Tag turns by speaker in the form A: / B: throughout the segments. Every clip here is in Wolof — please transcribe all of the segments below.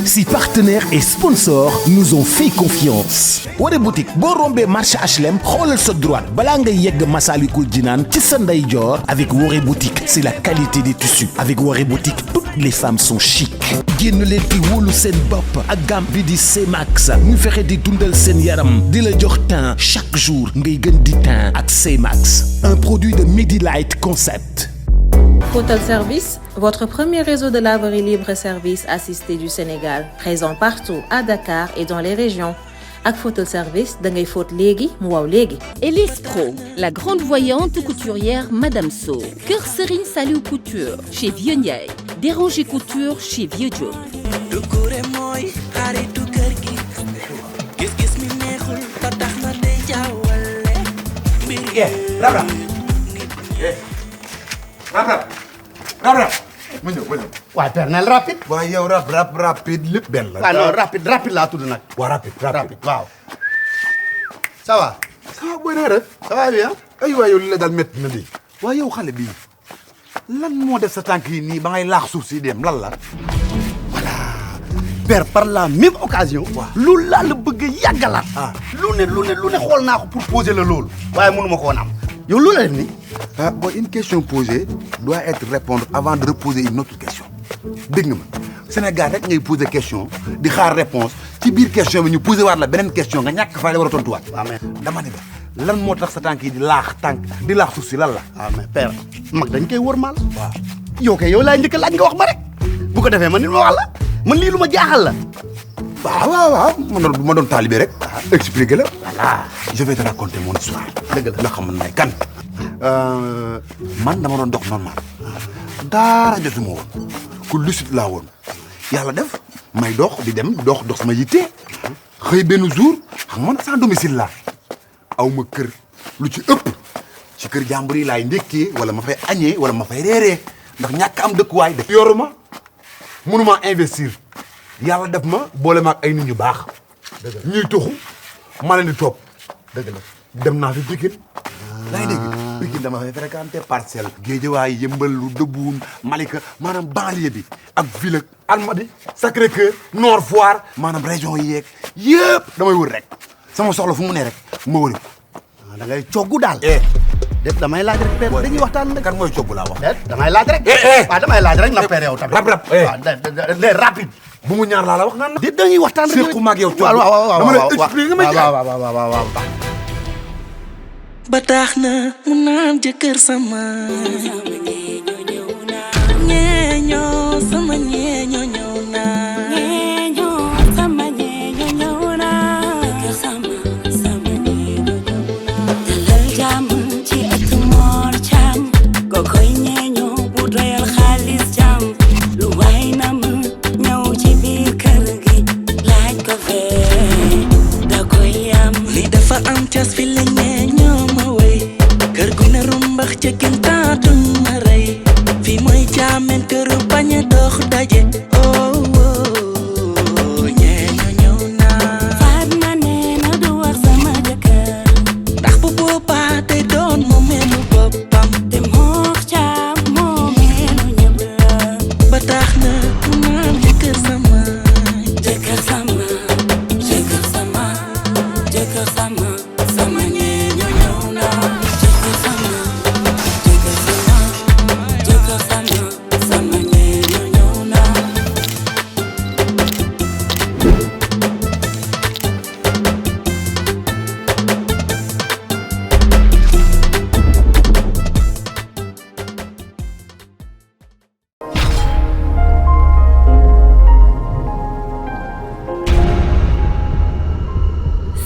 A: Si partenaires et sponsors nous ont fait confiance. Woré boutique boo rombee marché HLM xoolal sa droite balaa ngay yegg Massalikul Jinaan ci sa ndeyjoor. Avec Woré boutique, c'est la qualité des tissus. Avec Woré boutique, toutes les femmes sont chic. génn leen di wóolu seen bopp ak gamme bi di C-Max ñu fexe di dundal seen yaram di la jox teint chaque jour ngay gën di teint ak C-Max. Un produit de Medilight Concept.
B: Photal Service, votre premier réseau de laverie libre-service assisté du Sénégal, présent partout à Dakar et dans les régions. Ak Photal Service, da ngay fóot léegi mu waaw léegi.
C: Elise Pro, la grande voyante couturière Madame So. Kër Serigne Saliou Couture chez Vieux Ndiaye. Déranger Couture chez Vieux Diop.
D: Rap. ma ñëw.
E: waaye père nel rapide.
D: waaye yow rapide lépp benn la.
E: waaw non rapide laa tudd nag.
D: waaw rapide.
E: waaw. ça va.
D: ça va booy naa def.
E: ça va bien.
D: ay waay yow li la daal métti na lii. waaye yow xale bii lan moo def sa tànk yi nii ba ngay laax suuf si dem lan la.
E: voilà. père par la même occasion.
D: waaw
E: loolu laa la bëgg a yàggalaat. lu ne xool naa ko pour poser la loolu. waaye mënu ma ko woon am. yow loolu la def nii.
D: bon une question posée doit être répondre avant de reposer une autre question dégg nga ma Sénégal rek ngay poser question di xaar réponse ci biir question bi ñu poser waat la beneen question nga ñàkk faa la war a tontuwaat.
E: waaw mais
D: dama ne la lan moo tax sa tànk yi di laax suuf si lan la.
E: waaw mais père mag dañ koy wormaal. waaw yow kay yow laay njëkk a laaj nga wax ma rek bu ko defee man nit ma wax la man lii lu ma jaaxal la.
D: waaw ma doon taalibe rek. expliquer la. voilà je vais te raconter mon histoire.
E: dëgg la
D: nga xam man may kan. man dama doon dox normal daara jotuma woon ku lucide laa woon yàlla def may dox di dem dox sama yitte xëy benn jour xam man sans domicile laa aw ma kër lu ci ëpp ci kër jàmbur yi laay ndékkee wala ma fay añee wala ma fay reeree ndax ñàkk am dëkkuwaay def yoruma mënuma investir yàlla def ma boole ma ak ay nit ñu baax ñuy toxu ma leen di topp
E: dëgg la
D: dem naa fi Pikine yaa ngi dégg Pikine dama fay fréquenté Parcelles Guédiawaye Yëmbal lu Dëbbuun Malika maanaam banlieue bi ak ville ak Almadies Sacré-Cœur Nord Foire maanaam région yi yeeg yëpp damay wër rek sama soxla fu mu ne rek ma wëri ko
E: da ngay coggu daal déet damay laaj rek père dañuy waxtaan rek
D: kan mooy coggu laa wax
E: déet damay laaj rek waaw damay laaj rek na père yow tamit waaw rapide
D: bu mu ñaar laa la wax naan
E: déet dañuy waxtaan rek
D: séqu maag yow coggu
E: waaw
D: dama lay expliquer nga may
E: waaw
F: ba tax na mu naan jëkkër sama ñeeñoo sama ñeeñoo ñëw na jëkkër sama ñeeñoo ñëw na dalal jàmm ci ëttu Mor Caam ko koy ñeeñoo bu doyal xaalis jàmm lu waay na mu ñëw ci biir kër gi laaj ko fee da koy am li dafa am cas fi la ñeeñoo kër gu ne rumbax ca kenn taatuñ ma rey fi mooy caameen këru bañ a dox daje ñeeño ñëw naa faat ma nee na du war sama jëkkër ndax bu boobaa day doon moo meenu boppam te moo caam moo meenu ñëpp la ba tax na mu naan jëkkër sama sama ñeeño ñëw naa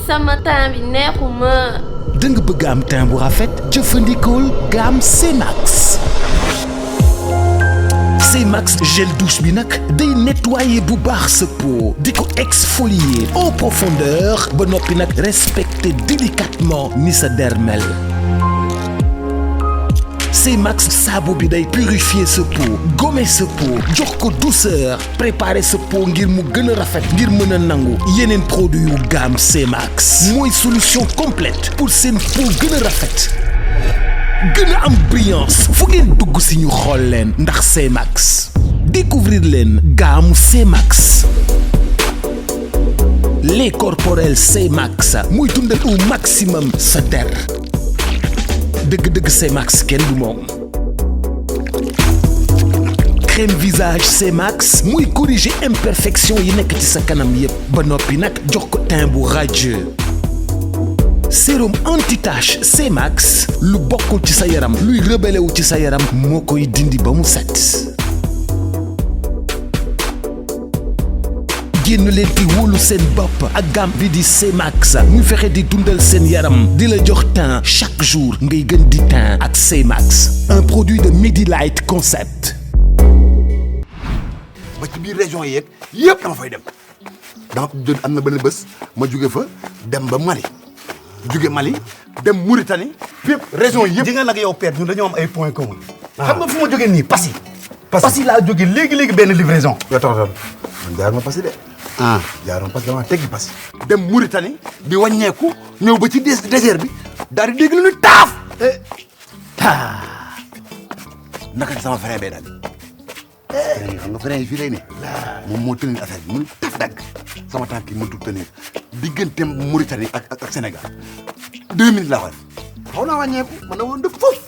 G: sama temps bi neexuma.
A: da nga bëgg am teint bu rafet jëfandikool gamme C-Max. C-Max gel douche bi nag day nettoyer bu baax sa peau di ko exfolier en profondeur ba noppi nag respecter délicatement ni sa dermel. C-Max saabu bi day purifier sa peau gommer sa peau jox ko douceur préparer sa peau ngir mu gën a rafet ngir mën a nangu yeneen produit yu gamme C-Max mooy solution complète pour seen peau gën a rafet. gën a am brillance fu ngeen dugg si ñu xool leen ndax C-Max découvrir leen gamme C-Max lait corporel C-Max muy dundal au maximum sa der dëgg-dëgg C-Max kenn du moom crème visage C-Max muy corriger imperfection yi nekk ci sa kanam yépp ba noppi nag jox ko teint bu radieux sérum anti-tache C-Max lu bokkul ci sa yaram luy rebelle wu ci sa yaram moo koy dindi ba mu set génn leen di wóolu seen bopp ak gamme bi di C-Max muy fexe di dundal seen yaram di la jox teint chaque jour ngay gën di teint ak C-Max un produit de Medilight Concept.
D: ba ci biir région yeeg yëpp dama fay dem dama ko jël am na benn bés ma jóge fa dem ba Mali jóge Mali dem Mauritanie fépp région yëpp.
E: di nga nag yow père ñun dañoo am ay points communs. xam nga fu ma jógee nii Passy. Passy laa jógee léegi benn livraison.
D: yoo tax man jaar ma Passy de. jaar ma Passy dama teggi Passy. dem Mauritanie di wàññeeku ñëw ba ci désert bi daal di dégg lu ñu taaf. naka ci sama frère bee daal. frein yi xam nga frein yi fii lay ne moom moo tenir affaire bi mu taf dagg sama tànk yi mënut tenir diggante Mauritanie ak Sénégal 2 minutes laa xool xaw naa wàññeeku man na woon def foofu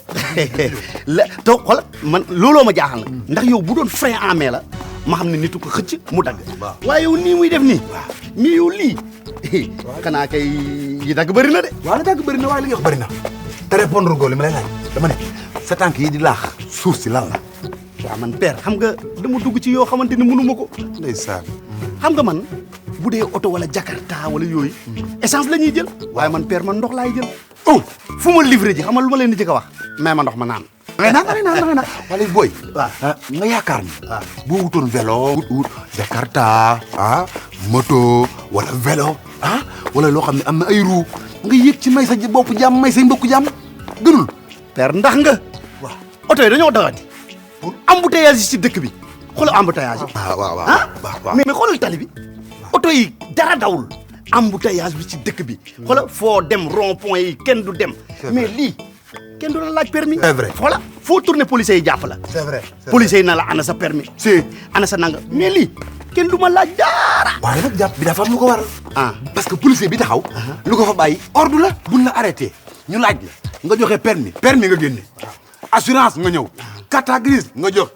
E: la toog xool man looloo ma jaaxal nag ndax yow bu doon frein en main la ma xam ne nitu ko xëcc mu dagg waaye yow nii muy def nii mais yow lii xanaa kay yi dagg bëri na de
D: waaw la dagg bëri na waaye li nga wax bëri na te répondre goo li ma lay laaj dama ne sa tànk yi di laax suuf si lan la
E: waaw man père xam nga dama dugg ci yoo xamante ni mënuma ko
D: ndeysaan
E: xam nga man bu dee oto wala Jakarta wala yooyu essence la ñuy jël waaye man père man ndox laay jël oh fu ma livré ji xam nga lu ma leen di jëkk a wax mais ma ndox ma naan
D: ngay naan wala booy waaw nga yaakaar ni boo wutoon vélo wut Jakarta moto wala vélo wala loo xam ne am na ay roue nga yéeg ci may sa bopp jàmm may say mbokku jàmm gënul
E: père ndax nga waaw oto yi dañoo dawati pour embouteillage yi ci dëkk bi xoolal embouteillage yi
D: waaw
E: mais xoolal tali bi oto yi dara dawul embouteillage bi ci dëkk bi xoolal foo dem rond point yi kenn du dem mais lii kenn du la laaj permis
D: c'est vrai
E: voilà foo tourner policiers yi jàpp la
D: c'est vrai
E: policiers yi na la ana sa permis
D: si
E: ana sa nanga mais lii kenn du ma laaj dara
D: waaye nag jàpp bi dafa am lu ko waral parce que policier bi taxaw lu ko fa bàyyi ordre la buñ la arrêté ñu laaj la nga joxe permis nga génne assurance nga ñëw carte grise nga jox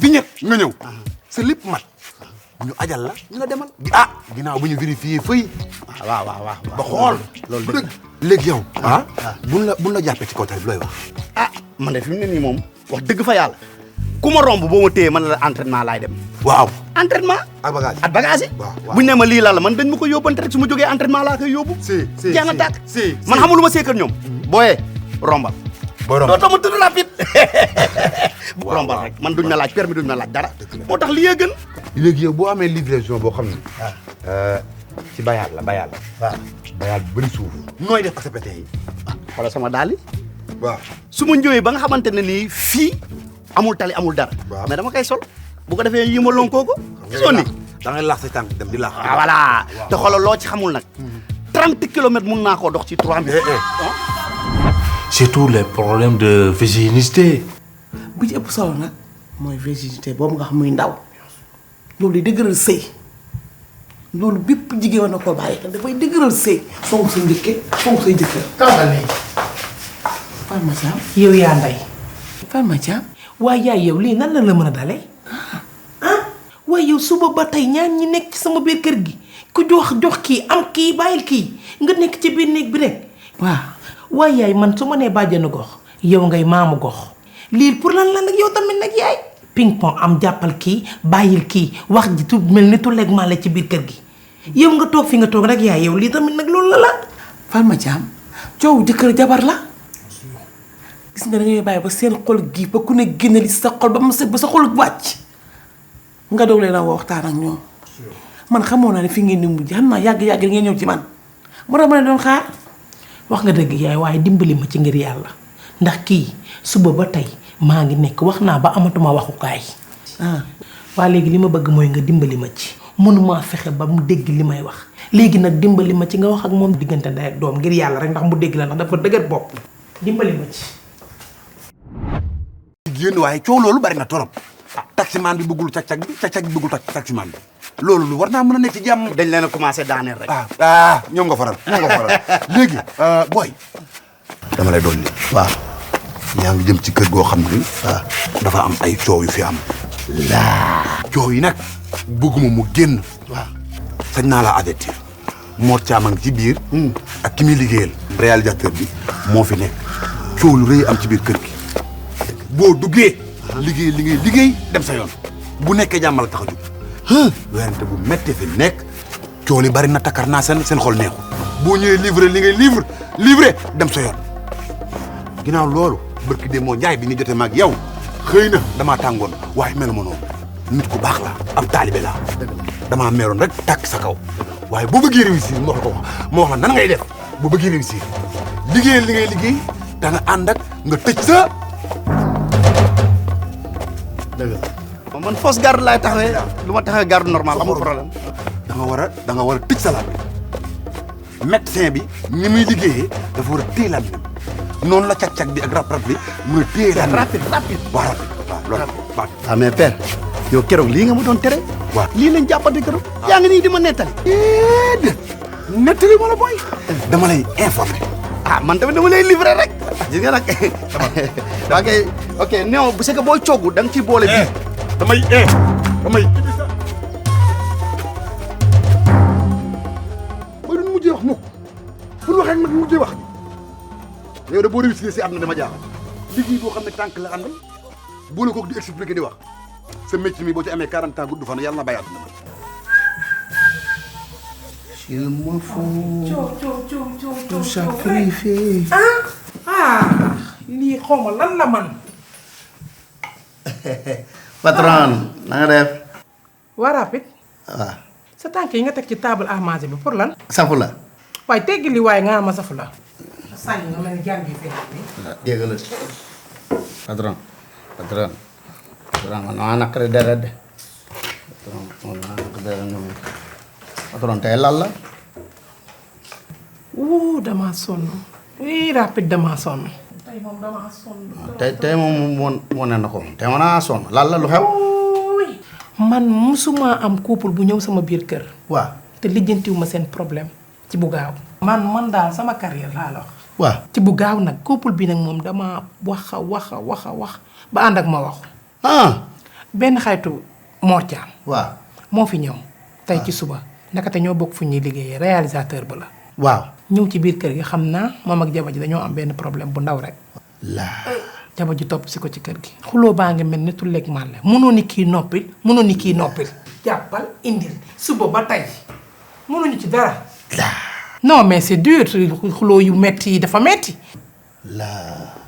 D: vignette nga ñëw sa lépp mat ñu ajal la ñu la demal ginnaaw bu ñu vérifié feuille
E: waaw
D: ba xool loolu dëgg léegi yow buñ la jàppee ci kaw tali bi looy wax
E: man de fi mu ne nii moom wax dëgg fa yàlla ku ma romb boo ma téye man la entraînement laay dem
D: waaw
E: entraînement
D: ak
E: bagage yi buñ ne ma lii la man dañ ma ko yóbbante rek su ma jógee entraînement laa koy yóbbu jeex na tàkk man xamul lu ma seekër ñoom booyee rombal dootoo ma tudd rapide rombal rek man duñ ma laaj permis duñ ma laaj dara moo tax lii gën
D: léegi yow boo amee livraison boo xam ne ci bayaal la bayaal bu bëri suuf nooy def ak sa pété yi
E: wala sama daal yi
D: waaw
E: su ma ñëwee ba nga xamante ne nii fii amul tali amul dara mais dama koy sol bu ko defee yi ma lonkoo ko gisoo ni
D: da ngay laax sa tànk dem di laax
E: voilà te xoolal loo ci xamul nag 30 kilomètres mun naa koo dox ci 3 minutes
H: surtout les problèmes de virginité.
I: bu ci ëpp solo nag mooy virginité boobu nga xam muy ndaw loolu di dëgëral sëy loolu bépp jigéen war na koo bàyyi xel dafay dëgëral sëy fonk sa njëkke fonk say jëkkër tawgal ne Fatma Thiam yow yaa nday Fatma Thiam waaye yaay yow lii nan la mën a dalee waaye yow suba ba tey ñaan ñi nekk ci sama biir kër gi ku jox kii am kii bàyyil kii nga nekk ci biir néeg bi rek waaye yaay man su ma nee bàjjenu gox yow ngay maamu gox lii pour lan la nag yow tamit nag yaay ping pong am jàppal kii bàyyil kii wax ji tu mel ni tu leeg maa la ci biir kër gi yow nga toog fi nga toog rek yaay yow lii tamit nag loolu la Fatma Thiam coow jëkkër jabar la gis nga dangay bàyyi ba seen xol gi ba ku ne génne li sa xol ba mu set ba sa xol wàcc nga doog leen a waxtaan ak ñoom man xamoon naa ne fi ngeen di mujj xam naa yàgg-yàgg di ngeen ñëw ci man moo tax ma ne doon xaar wax nga dëgg yaay waaye dimbali ma ci ngir yàlla ndax kii suba ba tey maa ngi nekk wax naa ba amatuma waxukaay waa léegi li ma bëgg mooy nga dimbali ma ci mënumaa fexe ba mu dégg li may wax léegi nag dimbali ma ci nga wax ak moom diggante ndey ak doom ngir yàlla rek ndax mu dégg la ndax dafa dëgër bopp dimbali ma ci
D: génn waaye coow loolu bari na torop taximan bi bëggul cag-cag bi cag-cag bi bëggul taximan bi loolu lu war naa mën a nekk ci jàmm.
E: dañ leen a commencé daaneel rek.
D: ñoom nga faral léegi booy. dama lay doon waaw yaa ngi jëm ci kër goo xam ne. dafa am ay coow yu fi am. coow yi nag bëgguma mu génn. waaw sañ naa la avertir Mor Thiam a ngi ci biir. ak ki muy liggéeyal. réalisateur bi moo fi nekk. coow lu rëy am ci biir kër gi. boo duggee. liggéey li ngay liggéey dem sa yoon. bu nekkee jàmmal tax a jóg. werante bu méttee fi nekk. coow li bari na takkar naa seen xol neexu. boo ñëwee livré li ngay livré dem sa yoon. ginnaaw loolu barki de moo njaay bi ñu jotee maag yow xëy na damaa tàngoon waaye melu ma noonu nit ku baax la ab taalibe la damaa meeroon rek tàkk sa kaw waaye boo bëggee réussir moo wax la nan ngay def boo bëggee réussir liggéeyal li ngay liggéey da nga ànd ak nga tëj sa.
E: dëgg la man fausse garde laay taxawee lu ma taxawee garde normal amul problème.
D: da nga war a tëj sa laaj médecin bi ni muy liggéeyee dafa war a téye laaj noonu la cag-cag bi ak rap bi mu téye la
E: rapide
D: waaw loolu
E: mais père yow keroog lii nga ma doon tere waaw lii lañ jàppante keroog yaa ngi nii di ma nettali
D: nettali ma la booy dama lay informer
E: man tamit dama lay livrer rek gis nga nag ok non bu c'est que booy coogu da nga ciy boole bi
D: damay mooy duñ mujjee wax mukk fu ñu waxee nag mujjee wax yow de boo réussir si am na dama jaaxal liggéey boo xam ne tànk la àndal boole koog di expliquer di wax sa métier mi boo ci amee 40 ans gudd fan yàlla na bàyyi àdduna ma.
I: il me faut tout sacrifier. lii xaw ma lan la man.
E: patron na nga def.
I: waa Rapide.
E: waaw.
I: sa tànk yi nga teg ci table à manger bi pour lan.
E: safu la.
I: waaye teggi li waaye nga ma safu la. sànni nga mel ni jàng yi fekk bi.
E: dégg la patron man maa naqari deret de patron tey lan la.
I: wuu damaa sonn. oui Rapide damaa sonn. tey moom damaa sonn.
E: tey moom wane na ko tey ma naa sonn lan la lu xew.
I: man musuma am couple bu ñëw sama biir kër.
E: waaw
I: te lijjantiwuma seen problème ci bu gaaw. man daal sama carrière laa la wax.
E: waaw
I: ci bu gaaw nag couple bi nag moom dama wax ba ànd ak ma waxu. benn xaytu Mor Thiam.
E: waaw
I: moo fi ñëw. tey ci suba ndakate ñoo bokk fu ñuy liggéeyee réalisateur ba la.
E: waaw
I: ñëw ci biir kër gi xam naa moom ak jabar ji dañoo am benn problème bu ndaw rek. jabar ji topp si ko ci kër gi. xuloo baa ngi mel ni tulleeg màlle mënoo ni kii noppil. jàppal indil suba ba tey mënuñu ci dara. non mais c'est dur xuloo yu metti yi dafa metti.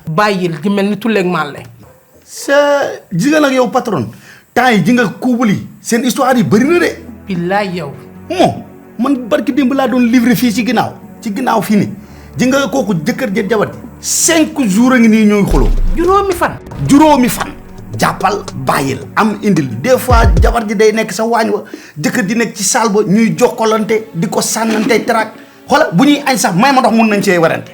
I: bàyyil gi mel ni tulleeg màlle.
E: sa jigéen ak yow patron temps yi ji nga couple yi seen histoire yi bëri na de.
I: billaay yow.
E: man barki démb laa doon livré fii ci ginnaaw fii nii ji nga kooku jëkkër ja jabar ji 5 jours a ngi nii ñooy xuloo. juróomi fan. jàppal bàyyil am indil des fois jabar ji day nekk sa waañ wa jëkkër ji nekk ci saal ba ñuy jokkalante di ko sànnante traak xoolal bu ñuy añ sax may ma ndox mun nañ cee werante.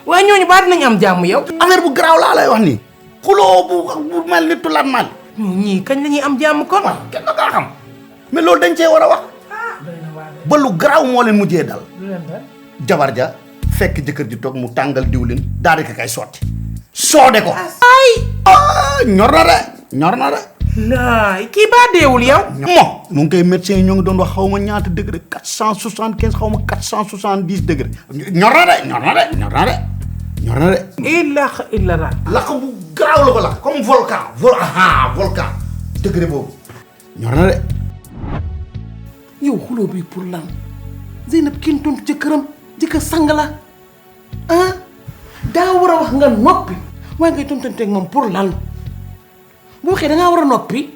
I: waaye ñooñu baa dinañ am jàmm yow.
E: affaire bu garaaw laa lay wax nii. xuloo bu mel ni tulaat mal.
I: ñii kañ la ñuy am jàmm kon.
E: kenn da kaa xam mais loolu dañ cee war a wax. ba lu garaaw moo leen mujjee dal. jabar ja fekk jëkkër ji toog mu tàngal diwlin daal di ko kay sotti. soode ko. ñor na de.
I: laay kii baa deewul yow.
E: mu ngi koy médecin yi ñoo ngi doon wax xaw ma ñaata degré 475 xaw ma 470 degré. ñor na de.
I: ilaha illallah.
E: lakk bu garaaw la ko lakk comme volcan degré boobu ñor na de.
I: yow xuloo bi pour lan Zeynab kenn tontu jëkkëram jëkkër sang la daa war a wax nga noppi waaye ngay tontanteeg moom pour lan boo waxee dangaa war a noppi.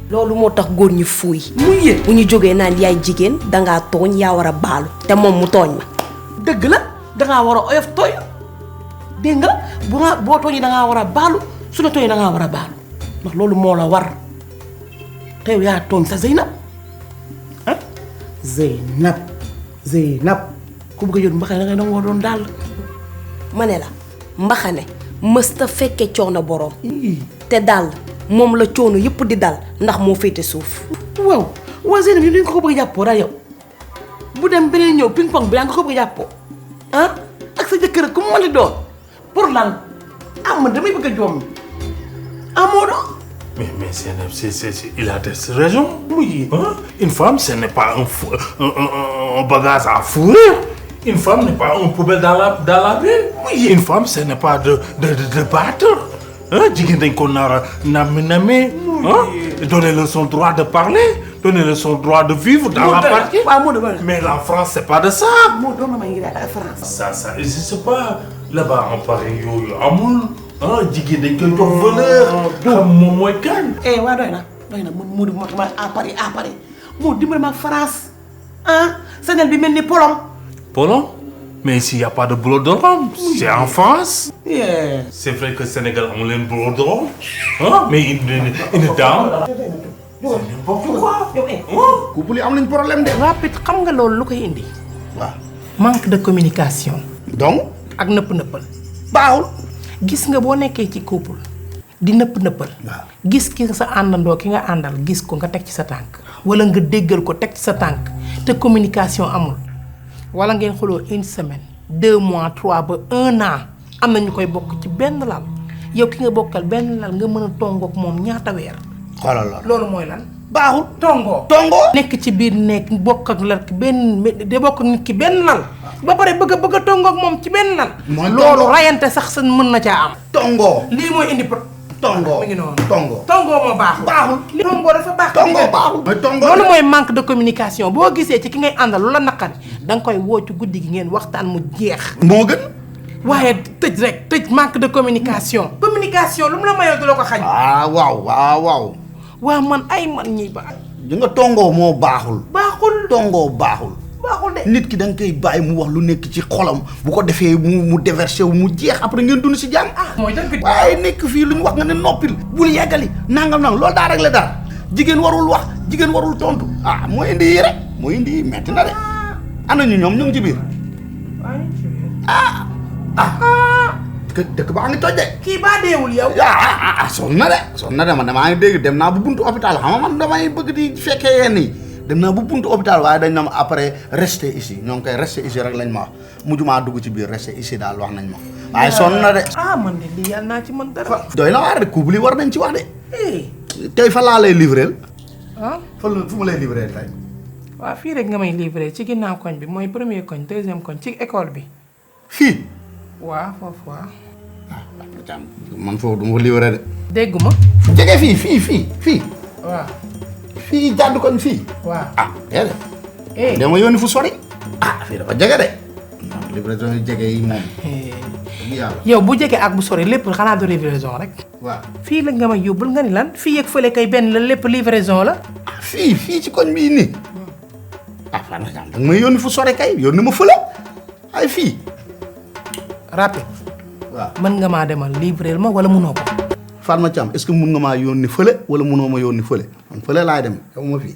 J: loolu moo tax góor ñi fuuy.
I: muy yéen
J: bu ñu jógee naan yaay jigéen dangaa tooñ yaa war a baalu te moom mu tooñ la.
I: dëgg la dangaa war a oyof tooy dégg nga boo tooñee dangaa war a baalu su la tooñee dangaa war a baalu ndax loolu moo la war te yow yaa tooñ sa Zeynab Zeynab ku bëgg a jot mbaxane dangay nangoo doon daal.
J: ma ne la mbaxane mësta fekke coono borom te dal moom la coono yëpp di dal ndax moo féete suuf.
I: waaw waa Zeynab yi dañ ko bëgg a jàppoo daal yow bu dem beneen ñëw ping pong bi yaa nga ko bëgg a jàppoo ah ak sa jëkkër ku mu mën di doon pour lan man damay bëgg a joom Modou.
H: Mais il a des raisons. Oui. Hein? Une femme, ce n'est pas un bagage à fourrer. Une femme n'est pas un poubelle dans la benne. Oui. Une femme, ce n'est pas de battre. Hein? Donnez-le son droit de parler. Donnez-le son droit de vivre dans la partie. Mais la France, c'est pas de ça. Ça n'existe pas. Là-bas, en Paris, amul. Jigéen dañ koy jox valeur. xam moom mooy kan.
I: waa doy na Modou moo tax à Paris moo dimbali ma France Sénégal bi mel ni Polom.
H: Polom? Mais ici, il n'y a pas de boulot de Rome. C'est en France. Yeah. C'est vrai que Sénégal a un boulot de Rome. Mais une dame. C'est n'importe quoi.
E: couple yi am nañ problème de.
I: Rapide xam nga loolu lu koy indi.
E: waaw.
I: manque de communication.
E: donc.
I: ak nëpp-nëppal.
E: baaxul.
I: gis nga boo nekkee ci couple di nëpp-nëppal. gis ki sa àndandoo ki nga àndal gis ko nga teg ci sa tànk. wala nga déggal ko teg ci sa tànk te communication amul. wala ngeen xuloo 1 semaine 2 mois 3 ba 1 an am na ñu koy bokk ci benn lal yow ki nga bokkal benn lal nga mën a tongook moom ñaata weer.
E: xoolal
I: loolu mooy lan.
E: baaxul.
I: tongoo. nekk ci biir nekk bokk ak lal benn de bokk nit ki benn lal. ba pare bëgg a tongoo ak moom ci benn lal. loolu rayante sax sa mën na caa am.
E: tongoo.
I: lii mooy indi
E: tongoo.
I: mi ngi noonu.
E: tongoo.
I: tongoo moo baaxul. tongoo dafa baax.
E: tongoo baaxul.
I: loolu mooy manque de communication boo gisee ci ki ngay àndal lu la naqari da nga koy woo ci guddi gi ngeen waxtaan mu jeex.
E: moo gën.
I: waaye tëj manque de communication. communication lu mu la mayoo du la ko xañ.
E: waaw.
I: waa man ñi ba.
E: di nga tongoo moo baaxul.
I: baaxul.
E: tongoo baaxul.
I: baaxul de.
E: nit ki da nga koy bàyyi mu wax lu nekk ci xolam bu ko defee mu déversé wu mu jeex après ngeen dund si jàmm.
I: mooy dëgg.
E: waaye nekk fii lu ñu wax nga ne noppil bul yeggali nangam loolu daa réglé dara jigéen warul wax jigéen warul tontu moo indi yi rek moo indi yi metti na de ana ñu ñoom ñu ngi ci biir. dëkk baa ngi toj de.
I: kii baa deewul yow.
E: sonn na de man damaa ngi dégg dem naa bu buntu hôpital xam nga man damay bëgg di fekkee yenn yi dem naa bu buntu hôpital waaye dañ na ma après rester ici ñoo ngi koy rester ici rek lañ ma wax mujj maa dugg ci biir rester ici daal wax nañ ma waaye sonn na de.
I: man de lii yàlla naa ci mën dara.
E: doy na waar de couple yi war nañ ci wax de. tey fa laa lay livreel. fu ma lay livreel tey.
I: waaw fii rek nga may livreel ci ginnaaw koñ bi mooy premier koñ deuxième koñ ci école bi.
E: fii.
I: waaw foofu waaw.
E: man foofu du ma ko livré de.
I: dégguma.
E: jege fii.
I: waaw.
E: fii jàddu koñ fii.
I: waaw
E: déedéet. dama yónni fu sori. fii dafa jege de. livraison yu jege yi moom.
I: yow bu jege ak bu sori lépp xanaa du livraison rek.
E: waaw.
I: fii la nga may yóbbul nga ni lan fii ak fële kay benn la lépp livraison la.
E: fii ci koñ bii nii. fan nga xam da nga may yónni fu sori kay yónni ma fële ay fii.
I: rapide.
E: waaw
I: mën nga maa demal livreel ma wala munoo ko.
E: Fatma Thiam est-ce que mun nga maa yónni fële wala munoo ma yónni fële man fële laay dem yow ma fii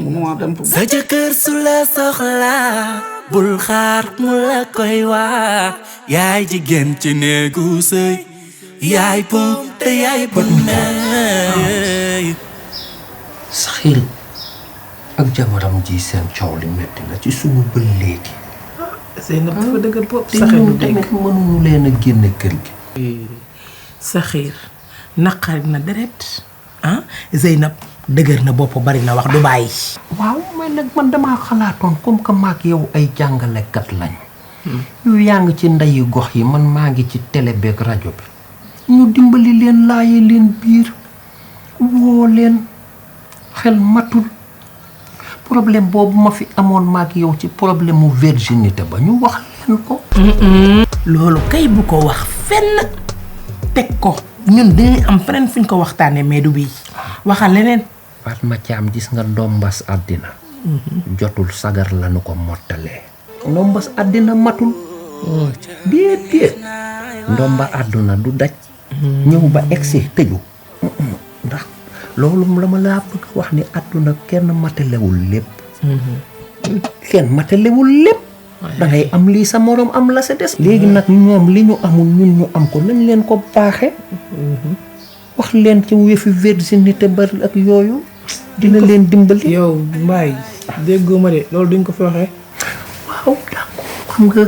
E: munuma dem.
F: sa jëkkër su la soxlaa bul xaar mu la koy wax yaay jigéen ci néegu sëy yaay pom te yaay bon nay.
K: Saxil ak jabaram ji seen coow li metti na ci suba ba léegi.
I: Zeynab dafa dëgër bopp.
K: te ñun tamit mënuñu leen a génne kër gi.
I: Saxir naqari na deret Zeynab dëgër na bopp bari na wax du bàyyi.
K: waaw mais nag man damaa xalaatoon comme que maak yow ay jàngalekat lañ. yu yaa ngi ci ndeyu gox yi man maa ngi ci télé beeg rajo bi. ñu dimbali leen laaye leen biir woo leen xel matul problème boobu ma fi amoon maak yow ci problème mu virginité ba ñu wax leen ko.
I: loolu kay bu ko wax fenn teg ko ñun dañuy am feneen fuñ ko waxtaanee mais du bii waxal leneen.
K: Fatma Thiam gis nga ndombas àddina jotul sagar lañu ko mottalee. ndombas àddina matul. déedéet ndomba àdduna du daj. ñëw ba egsi tëju. ndax loolu la ma laa bëgg wax ni àdduna kenn matalewul lépp. kenn matalewul lépp. dangay am lii sa morom am la sa des. léegi nag ñoom li ñu amul ñun ñu am ko nañ leen ko baaxe wax leen ci yëfi virginité bari ak yooyu dina leen dimbali.
I: yow Mbaye déggoo ma de loolu duñ ko fi waxee.
K: waaw xam nga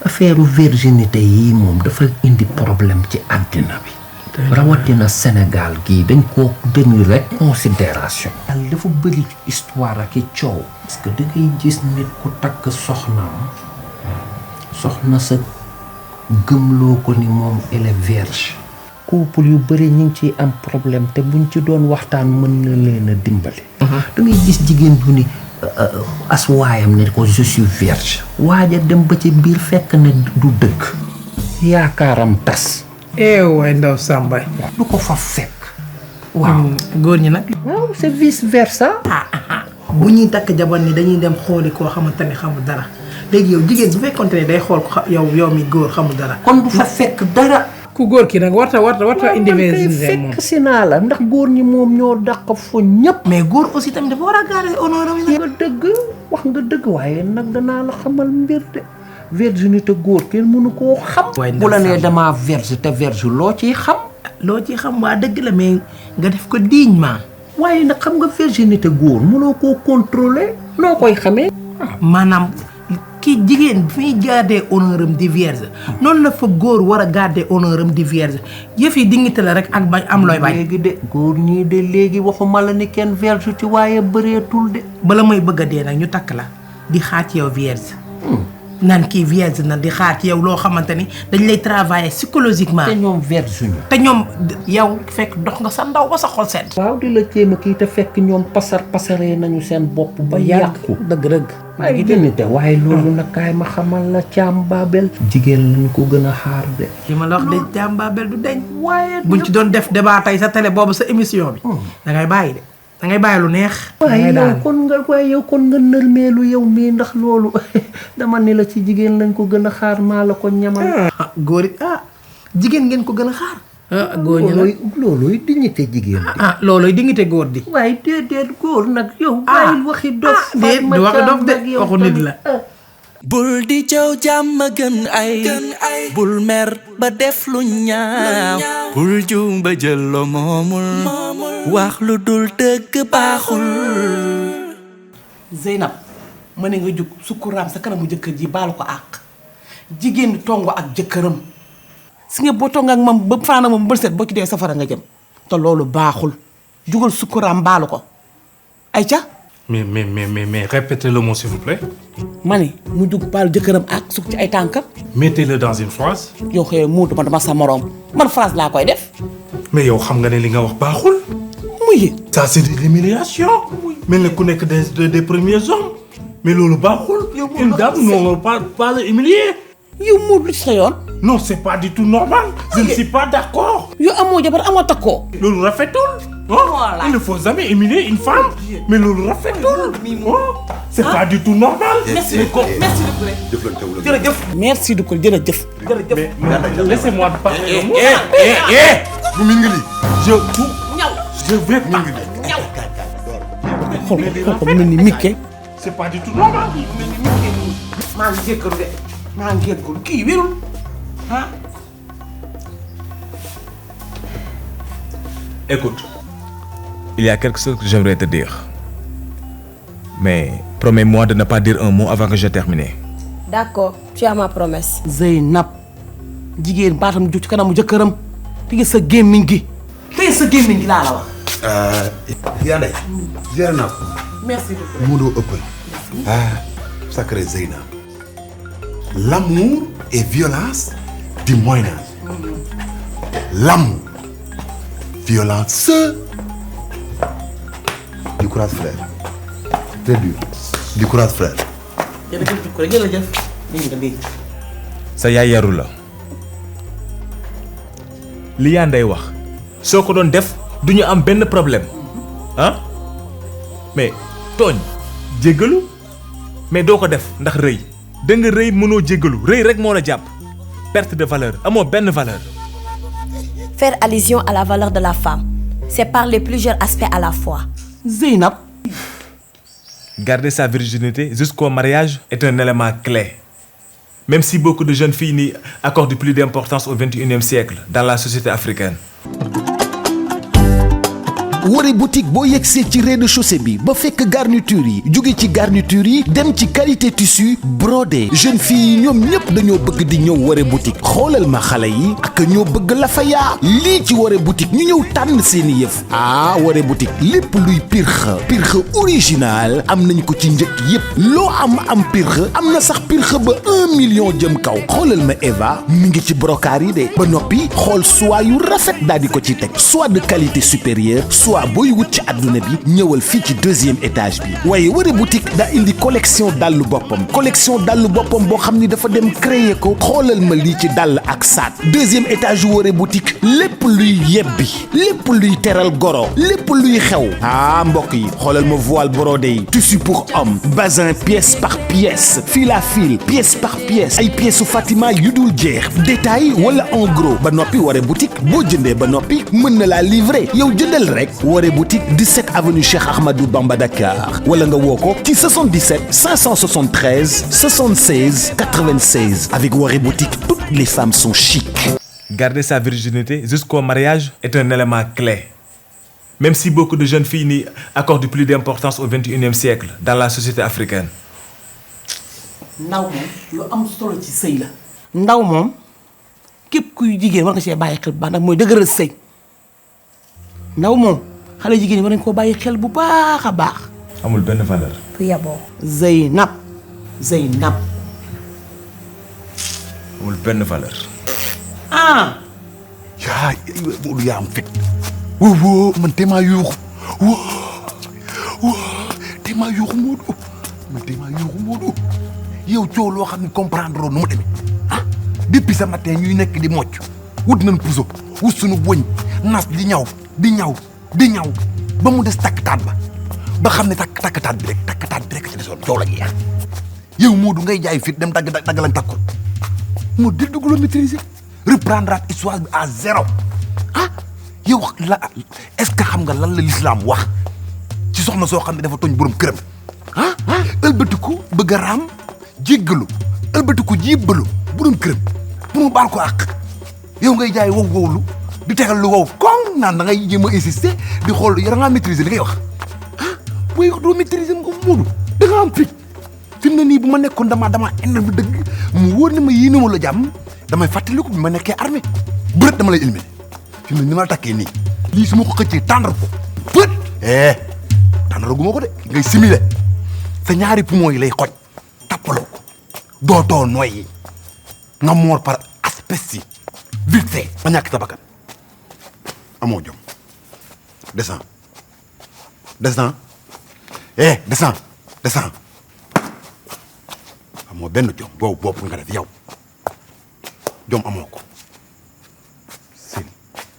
K: affaire virginité yii moom dafa indi problème ci àddina bi. rawatina Sénégal gii dañ ko tenir rek considération. dafa bëri histoire ak i coow. parce que da ngay gis nit ku takk soxna sa gëmloo ko ni moom elle est vierge. couple yu bëri ñu ngi ciy am problème te buñ ci doon waxtaan mën na leen a dimbali. da ngay gis jigéen bu ni as waayam ne ko je suis vierge. waaja dem ba ci biir fekk ne du dëgg. yaakaaram tas.
I: waay ndaw Samba.
K: du ko fa fekk. waaw
I: góor ñi nag.
K: waaw c'est vice versa.
I: bu ñuy takk jabar ni dañuy dem xooli koo xamante ne xamul dara léegi yow jigéen bu fekkonte ne day xool ko yow mi góor xamul dara.
K: kon du fa fekk dara.
I: ku góor ki nag warta indi virginité moom.
K: fekk si naa la ndax góor ñi moom ñoo dàq fo ñëpp.
I: mais góor aussi tamit dafa war a garder honneur am.
K: nga dëgg wax nga dëgg waaye nag danaa la xamal mbir de. virginité góor kenn mënu koo xam. bu la nee damaa vierge te vierge loo ciy xam.
I: waa dëgg la mais nga def ko dignement.
K: waaye nag xam nga virginité góor mënoo koo contrôler noo koy xamee.
I: maanaam kii jigéen fi muy garder honneur am di vierge noonu la fa góor war a garder honneur am di vierge yëf yi dignité la rek ak bañ am looy bañ.
K: léegi de góor ñii de léegi waxuma la ni kenn vierge ci waaye bëreetul de.
I: bala may bëgg a dee nag ñu takk la di xaar ci yow vierge. naan kii vierge na di xaar ci yow loo xamante ni dañ lay travailler psychologiquement.
K: te ñoom vierge ñu.
I: te ñoom yow fekk dox nga sa ndaw ba sa xol sedd.
K: waaw di la jéem a kii te fekk ñoom pasaree nañu seen bopp ba yàqu.
I: dëgg.
K: ay dignité waaye loolu nag kaay ma xamal la Thiam Babel. jigéen lañ ko gën a xaar de.
I: li ma la wax de Thiam Babel du deñ. waaye buñ ci doon def débat tey sa télé boobu sa émission bi. da ngay bàyyi de. da ngay bàyyi lu neex.
K: waaye yow kon nga nërmeelu yow mii ndax loolu dama ne la ci jigéen lañ ko gën a xaar maa la ko ñamal.
I: góor it jigéen ngeen ko gën a xaar. góor ñi nag
K: loolooy dignité jigéen bi.
I: loolooy dignité góor di.
K: waaye déedéet góor nag yow. bàyyil waxi dof.
I: déet du waxi dof de waxu nit la.
L: bul di jaw jàmm gën ay bul mer ba def lu ñaaw bul juum ba jël lo moomul wax lu dul dëgg baaxul.
I: Zeynab ma ne nga jug sukkuraam sa kanamu jëkkër ji baalu ko àq jigéen di tongo ak jëkkëram si nga boo tong ak moom ba faana moom bët set boo ci dee safara nga jëm te loolu baaxul jugal sukkuraam baalu ko ay ca.
H: Mais répétez le mot s'il vous plaît.
I: ma ne mu jug baalu jëkkëram ak sukk ci ay tànkam.
H: Mettez-le dans une phrase.
I: yow xëy muutu ma dama sa moroom man phrase laa koy def.
H: mais yow xam nga ne li nga wax baaxul.
I: muy
H: ça c'est de l'humiliation. mel ne ku nekk des premiers hommes. mais loolu baaxul. une dame non pas la humilier.
I: yow Moodu lu ci sa yoon.
H: non c'est pas du tout normal. je ne suis pas d'accord.
I: yow amoo jabar amoo takkoo.
H: loolu rafetul. il ne faut jamais humilier une femme. mais loolu rafetul. c'est pas du tout normal.
I: merci merci beaucoup jërëjëf.
H: mais laissez-moi parler.
D: bu min nga lii.
H: je vais parler.
I: xool ko mel ni Mickey.
H: c'est pas du tout normal.
I: maa ngi jékkalu de maa ngi jékkalu kii wérul
M: Écoute, il y a quelque chose que j'aimerais te dire. Mais promets-moi de ne pas dire un mot avant que j'ai terminé.
J: D'accord, tu as ma promesse.
I: Zeynab jigéen baatam ju ci kanamu jëkkëram tigi sa gémmiñ gi tey sa gémmiñ gi laa la wax.
D: yaa nday ziar naa ko.
I: merci beaucoup.
D: mu doo ëppal. sacré Zeyna. L'amour et violence du Moyen Âge. L'amour, violence du courage frère. Très dur. Du courage frère.
I: jërëjëf.
M: sa yaay yaru la. li yaa nday wax soo ko doon def du ñu am benn problème ah mais tooñ jéggalu mais doo ko def ndax rëy da nga rëy mënoo jéggalu rëy rek moo la jàpp perte de valeur amoo benn valeur.
J: Faire allusion à la valeur de la femme, c'est parler plusieurs aspects à la fois.
I: Zeynab.
M: Garder sa virginité jusqu'au mariage est un élément clé Même si beaucoup de jeunes filles n'y accordent plus d'importance au XXIe siècle dans la société africaine.
A: Woré boutique boo yegsee ci rez-de-chaussée bi ba fekk garniture yi jóge ci garniture yi dem ci qualité tissu brodé jeune fille yi ñoom ñëpp dañoo bëgg di ñëw Woré boutique xoolal ma xale yi ak ñoo bëgg la fa yaa lii ci Woré boutique ñu ñëw tànn seeni yëf Woré boutique lépp luy pirxe original am nañ ko ci njëkk yépp loo am pirxe am na sax pirxe ba 1 million jëm kaw xoolal ma Eva mi ngi ci brocart yi de ba noppi xool soie yu rafet daal di ko ci teg soie de qualité supérieure soit booy wut ci àdduna bi ñëwal fii ci 2e étage bi waaye Woré boutique daa indi collection dàllu boppam boo xam ni dafa dem créer ko xoolal ma lii ci dàll ak saat 2e étage Woré boutique lépp luy yebbi lépp luy teral goro lépp luy xew mbokk yi xoolal ma voile brodé yi tissu pour homme bazin pièce par pièce fil à fil pièce par pièce ay pièces su Fatima yu dul jeex détail wala en gros ba noppi Woré boutique boo jëndee ba noppi mën na laa livrer yow jëndal rek Woré boutique 17 avenue Cheikh Ahmadou Bamba Dakar wala nga woo ko ci 77 573 76 96 avec Woré boutique toutes les femmes sont chic.
M: Garder sa virginité jusqu'au mariage est un élément clé. Même si beaucoup de jeunes filles n'y accordent plus d'importance au XXIe siècle dans la société africaine.
I: ndaw moom lu am solo ci sëy la. ndaw moom képp kuy jigéen war nga see bàyyi xel bu baax ndax mooy dëgëral sëy ndaw moom xale jigéen ñi war nañ koo bàyyi xel bu baax a baax.
M: amul benn valeur.
J: bu yaboo.
I: Zeynab.
M: amul benn valeur.
D: yaa Modou yaa am fit woo man téemaa yuuxu téemaa yuuxu Modou yow coow loo xam ne comprendre nu mu demee depuis ce matin ñuy nekk di mocc wut nañ puso wut suñu boñ nas di ñaw ba mu des takkataat ba xam ne takkataat bi rek ci desoon coow la gi yow Modou ngay jaay fit dem dagg lañ takkoon moo del dugg la maîtriser reprendre histoire bi à zéro yow la est-ce que xam nga lan la l'islam wax ci soxna soo xam ne dafa tooñ borom këram ëlbatiku bëgg a raam jéggalu ëlbatiku jébbalu borom këram pour mu baal ko àq yow ngay jaay wow di tegal lu wow koŋ naan da ngay jéem a insister di xool yara ngaa maîtriser li ngay wax booy wax doo maîtriser nga Modou da nga am fit fi mu ne nii bu ma nekkoon dama énerve dëgg mu wóor ne ma yéenewul la jàmm damay fàttaliku bi ma nekkee armée bërët dama lay éliminer fi mu ne ni ma la takkee nii lii su ma ko xëccee tàndar ko bët tàndar gu ma ko de ngay simuler sa ñaari poumon yi lay xoj tappaloo ko dootoo noyyi nga moor par aspect yi vite fait ma ñàkk sa bakkan amoo jom descends amoo benn jom boobu bopp nga def yow jom amoo ko seen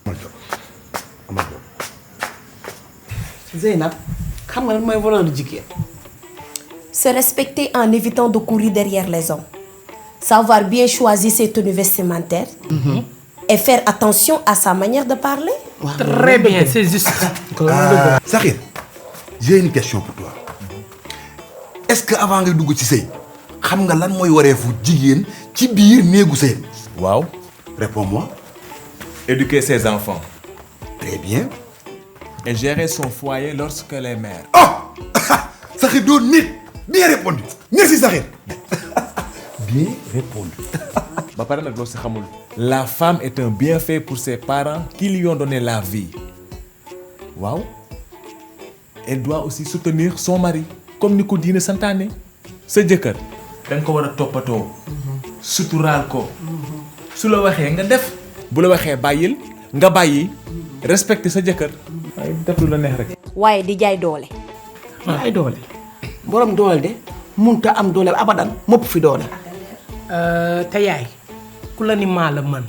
D: amal jom
I: Zeynab xam nga lan mooy valeur jigéen.
J: Se respecter en évitant de courir derrière les hommes. Savoir bien choisir ses tenues vestimentaires. Et faire attention à sa manière de parler.
I: Très bien, c'est juste.
D: Sakhir, j'ai une question pour toi. Est-ce que avant ngay dugg ci sëy xam nga lan mooy wareefu jigéen ci biir néegu sëy?
M: Waaw.
D: Réponds-moi.
M: Éduquer ses enfants.
D: Très bien.
M: Et gérer son foyer lorsque les mères.
D: Sakhir doo nit. Bien répondu. Merci Sakhir. Bien répondu.
M: ba pare nag loo si xamul. La femme est un bienfait pour ses parents qui lui ont donné la vie. Waaw. Elle doit aussi soutenir son mari. Comme ni ko diine santaane. sa jëkkër da nga ko war a toppatoo. suturaal ko. su la waxee nga def. bu la waxee bàyyil nga bàyyi. respecter sa jëkkër. waaye def lu la neex rek.
J: waaye di jaay doole.
I: jaay doole. borom doole de munta am doole abadan mopp fi doole.
N: te yaay ku la ni maa la mën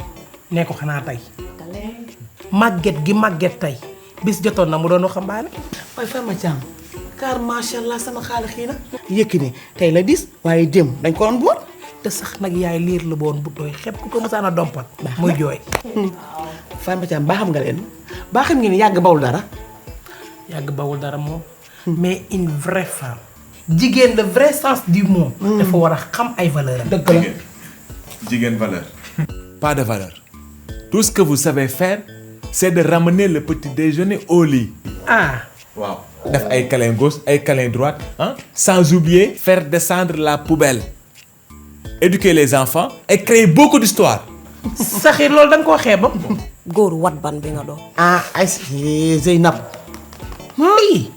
N: nee ko xanaa tey. màgget gi màgget tey bis jotoon na mu doon waxambaane.
I: waaye Fama Thiam car macha allah sama xaalis xii na. Yékini tey la dis waaye dem dañ ko doon boot.
N: te sax nag yaay liir la boon bu tooy xepp ku ko mësaan a dompat muy jooy.
I: Fama Thiam baa xam nga leen baa xam ngeen yàgg bawul dara.
N: yàgg bawul dara moom. mais une vraie femme. jigéen le vrai sens du mot. dafa war a xam ay valeur am.
I: dëgg la
M: Jigéen valeur. Pas de valeur. Tout ce que vous savez faire, c'est de ramener le petit déjeuner au lit.
N: Ah.
M: Waaw. Def ay câlin gauche, ay câlin droite, hein? Sans oublier faire descendre la poubelle. Éduquer les enfants et créer beaucoup d'histoires.
N: Saxir loolu da nga koo xeebam.
J: góor wat ban bi nga doon.
I: ah ay Zeynab.
N: oui.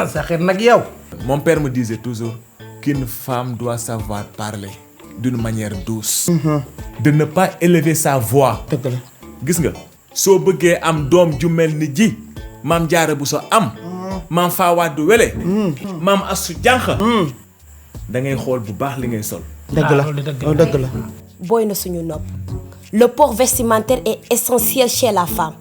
N: Saxir nag yow.
M: Mon père me disait toujours qu'une femme doit savoir parler d'une manière douce. De ne pas élever sa voix.
I: dëgg la.
M: Gis nga soo bëggee am doom ju mel ni ji maam Jaara Buso am. maam Fawade Wele. maam Assu Jànq. da ngay xool bu baax li ngay sol.
I: dëgg la dëgg la.
J: Boy na suñu nopp. Le port vestimentaire est essentiel chez la femme,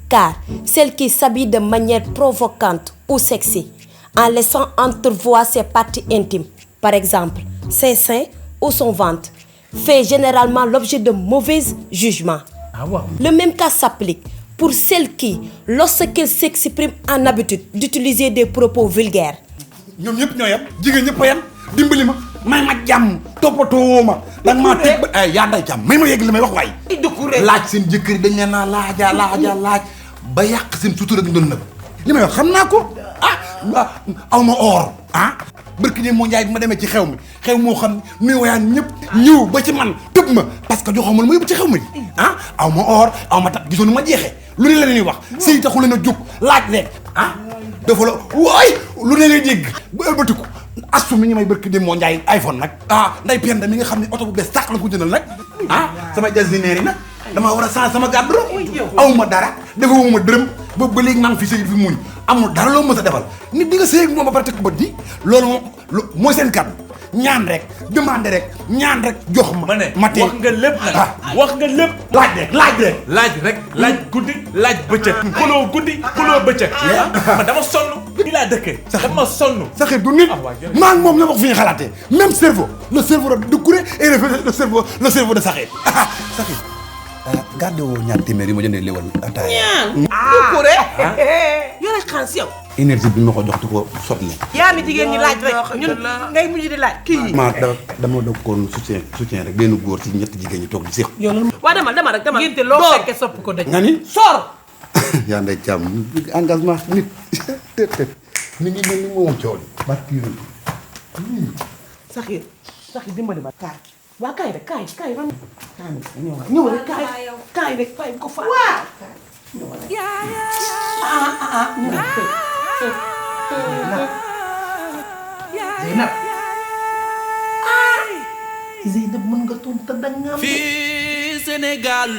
J: car celle qui s'habille de manière provocante ou sexy, en laissant entrevoir ses parties intimes, par exemple ses seins ou son ventre, fait généralement l'objet de mauvais jugements. Le même cas s'applique pour celle qui, lorsqu'elle s'exprime en habitude d'utiliser des propos vulgaires.
D: ñoom ñëpp ñoo yem jigéen ñëpp a yem dimbali ma may ma jàmm toppatoo ma da nga maa teg ba ay yaa nday jàmm may ma yegg li may wax waay. laaj seen jëkkër yi dañ leen naa laaj ba yàq seen sutura ak ndon na li may wax xam naa ko aw ma or barki ne moo njaay bi ma demee ci xew moo xam nuy wayaan ñëpp ñëw ba ci man tëb ma parce que joxoo ma lu ma yóbbu ci xew mi aw ma or aw ma tax gisoon ma jeexee lu ne la ñuy wax sëy taxu leen a jóg laaj leen dafa la waay lu ne lay dégg bu ëlbatiku astu mi ñu may barki dem moo njaay iPhone nag nday penda mi nga xam ne oto bu bees tàq la ko jëndal nag sama jasineer yi nag damaa war a changer sama gàddu aw ma dara defewu ma dërëm boobu ba léegi maa ngi fi sëy fi muñ amul dara loo mës a defal nit di nga sëy ak moom ba pare teg ko bët di loolu moom mooy seen kàddu ñaan rek demande rek ñaan rek jox ma ma tee
M: wax nga lépp nag wax nga lépp laaj rek laaj guddi laaj bëccëg xuloo guddi xuloo bëccëg man dama sonn bi laa dëkkee dama sonn
D: Saxir du nit maa ngi moom ñoo wax fi ñu xalaatee même cerveau le cerveau de Doucouré et le cerveau de Saxir Saxir gardé woo ñaar téeméer yi ma jëndee léwal ataaya
N: ñaan Doucouré yore xaalis yow
D: énergie bi ma ko jox di ko sotti
N: yaa ni jigéen ñi laaj rek ñun ngay mujj di laaj kii
D: dama dokkoon soutien rek benn góor ci ñetti jigéen ñi toog di séq
N: waa dama rek ngénte loo fekke sopp ko dëj
D: nga ni
N: soor
D: yaa nday càmm engagement nit nit ñi mel ni moom coow barki
I: Saxir dimbali ma kaay waa kaay rek kaay man ñëw rek kaay rek kaay ko fa waaw Zeynab mën nga toon te danga
L: fii Sénégal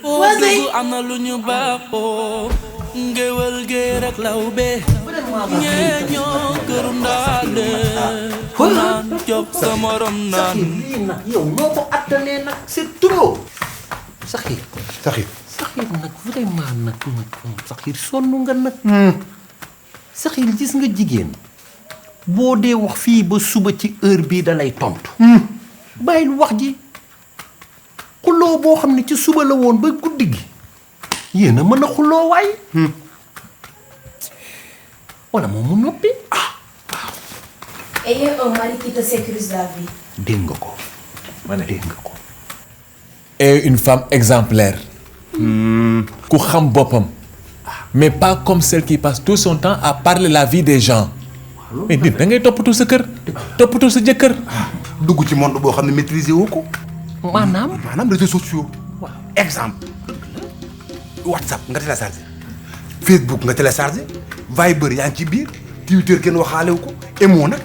L: foo dugg am na lu ñu baaxoo ngéwël gee rek law be ñee ñoo këru ndaale naan job sa morom naan
K: lii nag yow ñoo ko attalee nag c'est trop Saxir nag vraiment nag Saxir sonn nga nag Saxir gis nga jigéen boo dee wax fii ba suba ci heure bii da lay tontu bàyyil wax ji xuloo boo xam ne ci suba la woon ba guddi gi yéen a mën a xuloo waay wala moom mu noppi
J: Ayez un mari qui te sécurise la vie.
K: dégg nga ko dégg nga ko
M: et une femme exemplaire ku xam boppam mais pas comme celle qui passe tout son temps à parler la vie des gens mais nit da ngay toppatoo sa kër toppatoo sa jëkkër
D: dugg ci monde boo xam ne maîtriser woo ko
K: maanaam
D: réseaux sociaux exemple WhatsApp nga téléchargé Facebook nga téléchargé Viber yaa ngi ci biir Twitter kenn waxaalewu ko Emo nag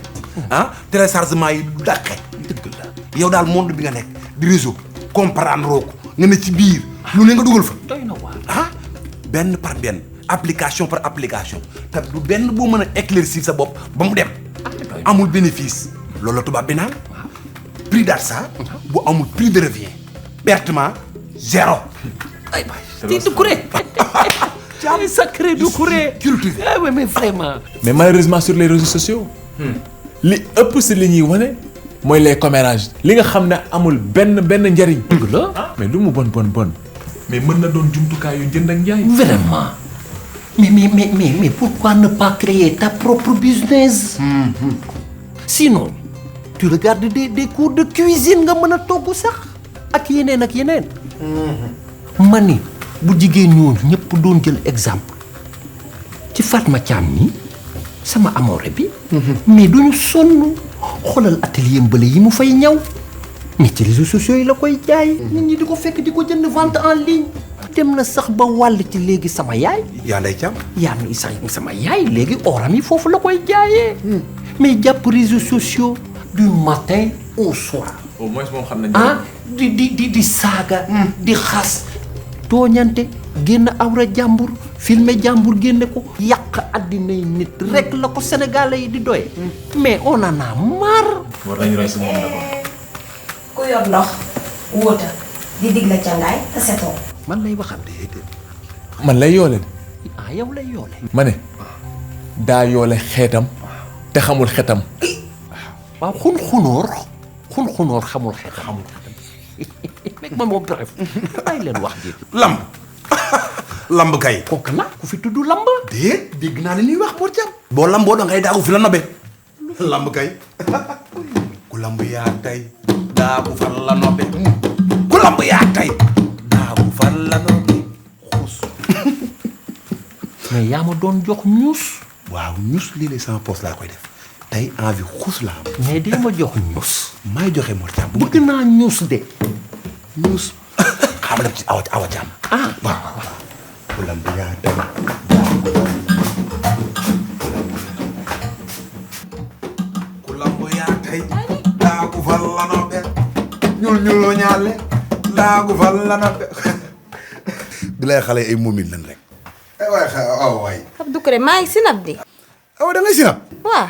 D: téléchargement yi dàqe dëgg la yow daal monde bi nga nekk di réseau comprendre roo ko nga ne ci biir lu ne nga dugal fa
K: doy na waar
D: benn par benn application par application te du benn boo mën a éclaircir sa bopp ba mu dem amul bénéfice loolu la tubaab bi naan prix d'achat bu amul prix de revient pertement zéro
K: ay ti Doucouré jaam sacré Doucouré
D: cultivé
K: mais vraiment
M: mais malheureusement sur les réseaux sociaux li ëpp si li ñuy wane mooy les commérages li nga xam ne amul benn njariñ dëgg la mais lu mu bon mais mën na doon jumtukaay yu jënd ak njaay
K: vraiment mais pourquoi ne pas créer ta propre business sinon tu regardes des cours de cuisine nga mën a togg sax ak yeneen ak yeneen. ma ni bu jigéen ñooñu ñëpp doon jël exemple ci Fatma Thiam nii sama amoore bi. mais duñu sonn xoolal atelier mbële yi mu fay ñaw mais ci réseaux sociaux yi la koy jaay. nit ñi di ko fekk di ko jënd vente en ligne. dem na sax ba wàll ci léegi sama yaay.
D: yaa Ndeye Thiam.
K: yaa ngi sax sama yaay léegi oram yi foofu la koy jaayee. mais jàpp réseaux sociaux du matin au soir.
M: au moins moom xam nañu.
K: ah di saaga. di xas tooñante génn awra jàmbur filmer jàmbur génne ko yàq addinay nit rek la ko sénégalais yi di doye. mais on en a marre.
M: war nañu roy si moom d'abord.
J: ku yor ndox wóota di dig la cangaay te setoo.
K: man lay waxal
M: man lay yoole.
K: ah yow lay yoole.
M: ma ne daa yoole xeetam te xamul xetam.
K: waaw xun-xunóor xamul xetam. mais man moom bref bàyyi leen wax ji.
D: lamb kay.
K: kooku nag ku fi tudd lamb.
D: déet dégg naa li ñuy wax Mor Thiam. boo lamboo da ngay daagu fi la nobe. lamb kay. ku lamb yaa tey daagu fan la nobe. ku lamb yaa tey daagu fan la nobe. xuus.
K: mais yaa ma doon jox ñuus.
D: waaw ñuus lii lay sama poste laa koy def tey envie xuus laa am.
K: mais dee ma jox ñuus.
D: maay joxe Mor Thiam.
K: bëgg naa ñuus de.
D: ñuus. xam nga ci awa Thiam.
K: ah
D: waaw. ku lamb yaa tey. ku lamb yaa tey daagu fan la nobe. ñuul ñaale daagu fan la nobe. bi lay xale ay moomin lan rek. waay.
J: Abdou Touré maa ngi sinap di.
D: awa da ngay sinap.
J: waaw.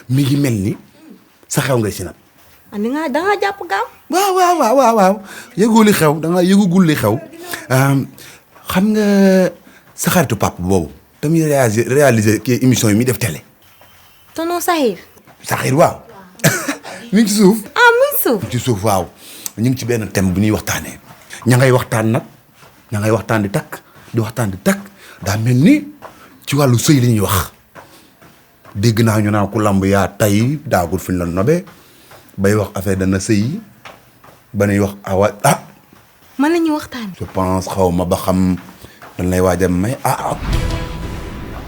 D: mi ngi mel ni sa xew ngay sinap.
J: andi nga da nga jàpp gaaw.
D: waaw. yëgoo li xew da nga yëgugul li xew. xam nga sa xaritu papa boobu. tamit réaliser kii émission yi muy def télé.
J: tonton Sahir.
D: Sahir waaw. mi ngi ci suuf.
J: ah mi ngi suuf.
D: ci suuf waaw. ñu ngi ci benn thème bu ñuy waxtaanee. ña ngay waxtaan nag. ña ngay waxtaan di takk di waxtaan di takk. daa mel ni ci wàllu sëy la ñuy wax. dégg naa ñu naan ku lamb yaa tay daagul fi ñu la nobe. bay wax affaire dana sëy ba nuy wax awa ah.
J: mën nañu waxtaan.
D: je pense xaw ma ba xam dañ lay waaj a may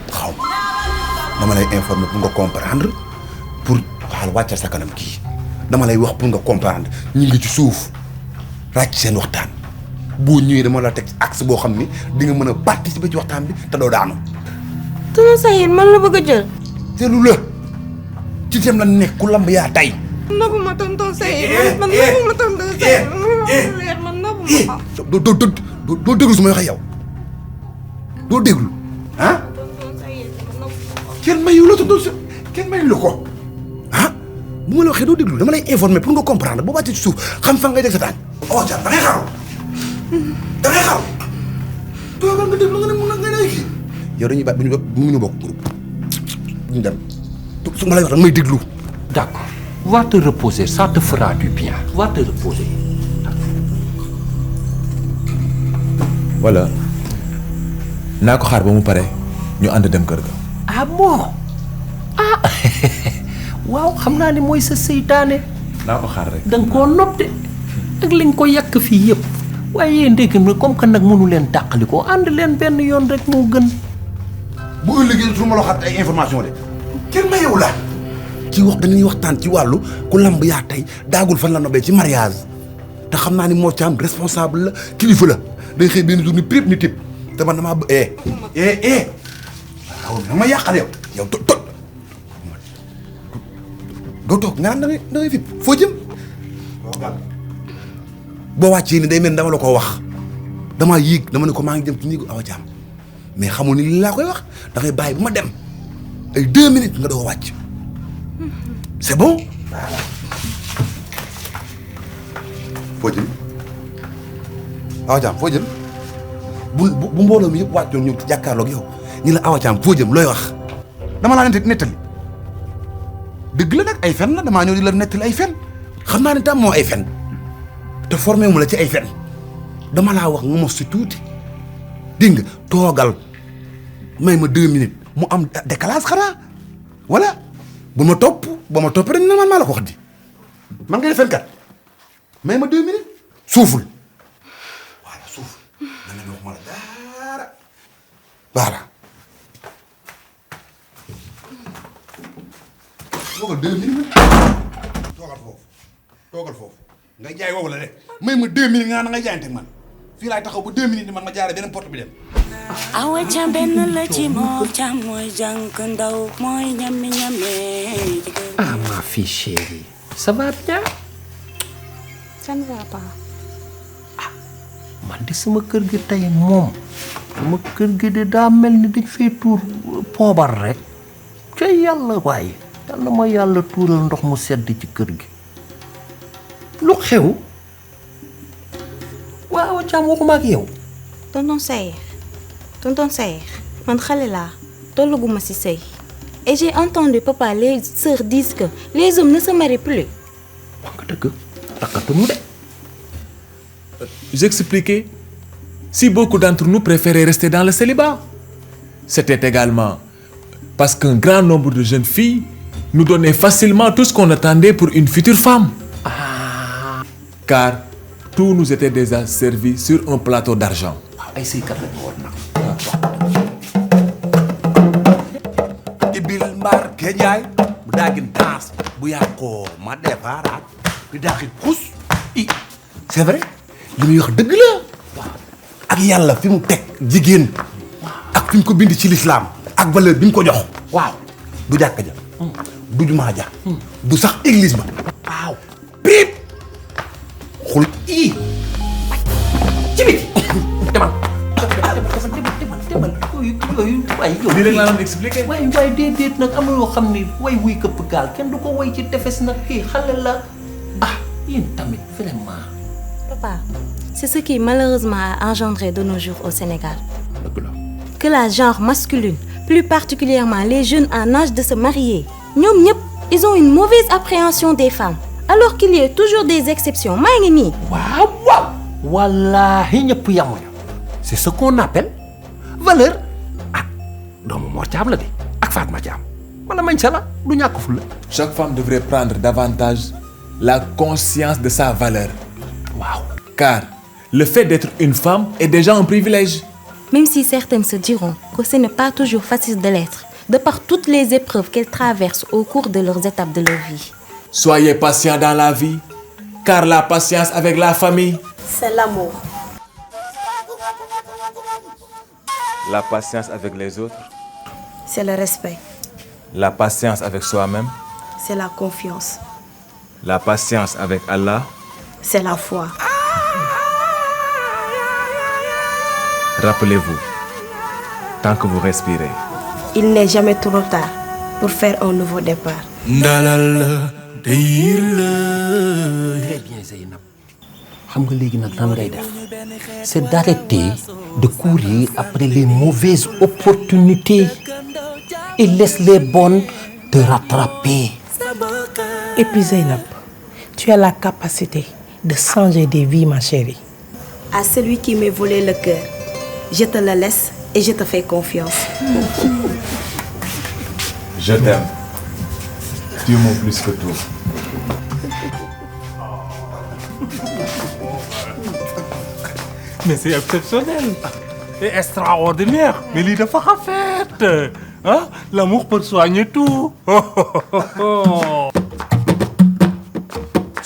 D: xaw ma dama lay informer pour nga comprendre pour waxal wàccal sa kanam kii dama lay wax pour nga comprendre ñu ngi ci suuf ràcc seen waxtaan boo ñëwee dama la teg axe boo xam ni di nga mën a participer ci waxtaan bi te doo daanu.
J: tonton Sahir man la bëgg a jël.
D: jëlu la ci tem la nekk ku lamb yaa tay.
J: nobu ma tonton Sahir man nobu ma tonton Sahir man nobu ma.
D: doo déglu su ma waxee yow doo déglu ah. kenn mayu la tonton kenn mayu la ko ah bu ma la waxee doo déglu dama lay informer pour nga comprendre boo wàccee ci suuf xam fan ngay def sa tànk. oh Thiam da ngay xaru da ngay xaru. toogal nga déglu nga ne mun na ngay kii. yow dañuy bàyyi bu ñu bokk groupe ñu dem su ma lay wax danga may déglu.
K: d'accord va te reposer ça te fera du bien va te reposer.
M: wala naa ko xaar ba mu pare ñu ànd dem kër ga.
K: ah bon ah waaw xam naa ne mooy sa seytaane.
M: naa ko xaar rek.
K: da nga koo nopp de ak li nga ko yàq fii yëpp waaye ndégg mi comme que nag mënu leen tàqali ko ànd leen benn yoon rek moo gën.
D: bu ëllëgee su ma la waxaat ay information de kenn mayewu la. ci wax dañuy waxtaan ci wàllu ku lamb yaa tey daagul fan la nobee ci mariage te xam naa ni moo ci am responsable la kilifa la day xëy benn jour ni prip ni tip te man damaa waaw na ma yàqal yow doo toog nga naan da ngay fipp foo jëm boo wàccee ni day mel dama la ko wax damaa yéeg dama ne ko maa ngi jëm ci néegu Awa Thiam mais xamul ni lii laa koy wax da ngay bàyyi bu ma dem ay 2 minutes nga doo wàcc c'est bon. foo jëm Awa Thiam foo jëm bu mbooloo mi yëpp wàccoon ñëw ci jàkkaarloog yow ñu la Awa Thiam foo jëm looy wax dama laa nettali dëgg la nag ay fen la damaa ñëw di la nettali ay fen xam naa ne tam moo ay fen te formé mu la ci ay fen dama laa wax nga mos si tuuti dégg nga toogal may ma 2 minutes mu am décalage xanaa wala bu ma topp ba ma topp rek na man maa la ko wax di man ngay fen kat may ma 2 minutes suuful voilà suuful na nga wax ma la dara voilà toogal 2 minutes toogal foofu nga jaay woowu la de may ma 2 minutes nga na nga jaayante man fii laay taxaw ba 2 minutes man ma jaare beneen porte bi dem
F: awa ca benn la ci moom cam mooy jànk ndaw mooy ñami
K: Ah, ma fille chérie, ça va bien?
J: Ça ne va pas.
K: Man de sama kër gi tey moom sama kër gi de daa mel ni dañ fay tuur poobar rek ca yàlla waaye yàlla ma yàlla tuural ndox mu sedd ci kër gi lu xew waaw Thiam waxuma ak yow.
J: tonton Sayer man xale laa tolluguma ci sëy et j'ai entendu papa les sœurs disent que les hommes ne se marient plus.
K: wax nga dëgg takkatuñu de.
M: J'expliquais. Si beaucoup d'entre nous préféraient rester dans le célibat, c'était également parce qu'un grand nombre de jeunes filles nous donnaient facilement tout ce qu'on attendait pour une future femme. Car tout nous était déjà servi sur un plateau d'argent.
D: ibil mbar keñaay bu daagin danse bu yàqoo ma defaraat di daaxi xus i c'est vrai li muy wax dëgg la ak yàlla fi mu teg jigéen ak fi mu ko bind ci lislaam ak valeur bi mu ko jox waaw du jàkka ja du jumaa ja du sax église ba waaw piip xul i ci biti demal
K: lii rek laa doon expliqué. waaye déedéet nag am na yoo xam ni way wuy këpp gaal kenn du ko way ci tefes nag kii xale la ah yéen tamit vraiment.
J: Papa, c'est ce qui malheureusement a engendré de nos jours au Sénégal. Que la genre masculine, plus particulièrement les jeunes en âge de se marier, ñoom ñëpp ils ont une mauvaise appréhension des femmes, alors qu'il y a toujours des exceptions. maa ngi nii.
K: waaw waaw. wallaahi ñëpp yamuñu. c'est ce qu'on appelle valeur. doomu Mor Thiam la de ak Fatma Thiam wala mañ sa la du ñàkk fu la.
M: Chaque femme devrait prendre davantage la conscience de sa valeur.
K: Wow.
M: Car le fait d'être une femme est déjà un privilège.
J: Même si certaines se diront que ce n'est pas toujours facile de l'être, de par toutes les épreuves qu'elles traversent au cours de leurs étapes de leur vie.
M: Soyez patient dans la vie, car la patience avec la famille,
J: c'est l'amour.
M: La patience avec les autres,
J: c'est le respect.
M: La patience avec soi-même,
J: c'est la confiance.
M: La patience avec Allah,
J: c'est la foi.
M: Rappelez-vous, tant que vous respirez,
J: il n'est jamais trop tard pour faire un nouveau départ.
K: Très bien Zeynab. xam nga léegi nag nan ngay def c'est d'arrêter de courir après les mauvaises opportunités et laisse les bonnes te rattraper.
N: Et puis Zeynab, tu as la capacité de changer des vies, ma chérie.
J: À celui qui m'a volé le cœur, je te le laisse et je te fais confiance.
M: Je t'aime. Tu m'aimes plus que tout.
H: Mais c'est exceptionnel et extraordinaire. Mais lii dafa rafet ah l'amour peut soigner tout.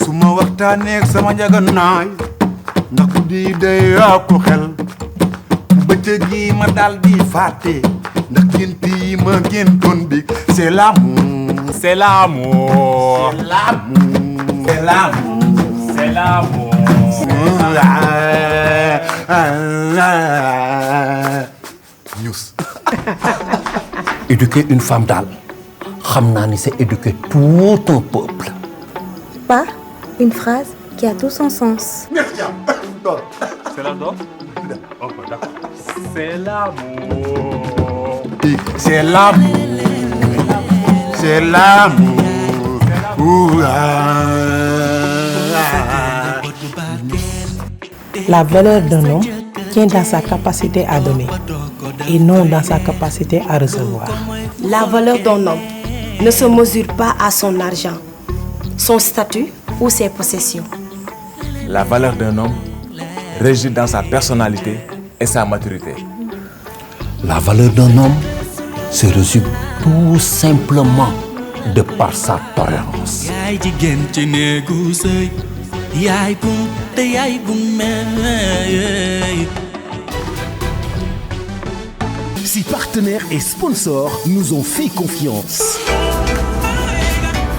D: su ma waxtaanee ak sama njaganaay ndax guddi day yokku xel bëccëg yi ma dal di fàtte ndax gént yi ma géntoon bi c'est l'amour.
H: C'est l'amour.
D: C'est l'amour.
H: C'est l'amour. C'est l'amour.
D: News.
K: Éduquer une femme daal xam naa ni c'est éduquer tout un peuple.
J: Pas une phrase qui a tout son sens.
H: C'est l'amour. Oh, d'accord. C'est l'amour.
D: C'est l'amour. C'est l'amour.
N: La valeur d'un homme tient dans sa capacité à donner et non dans sa capacité à recevoir.
J: La valeur d'un homme ne se mesure pas à son argent, son statut ou ses possessions.
M: La valeur d'un homme réside dans sa personnalité et sa maturité.
K: La valeur d'un homme se résume tout simplement de par sa tolérance.
L: yaay jigéen ci néegu sëy yaay bum te yaay bum meey.
A: Si partenaires et sponsors nous ont fait confiance.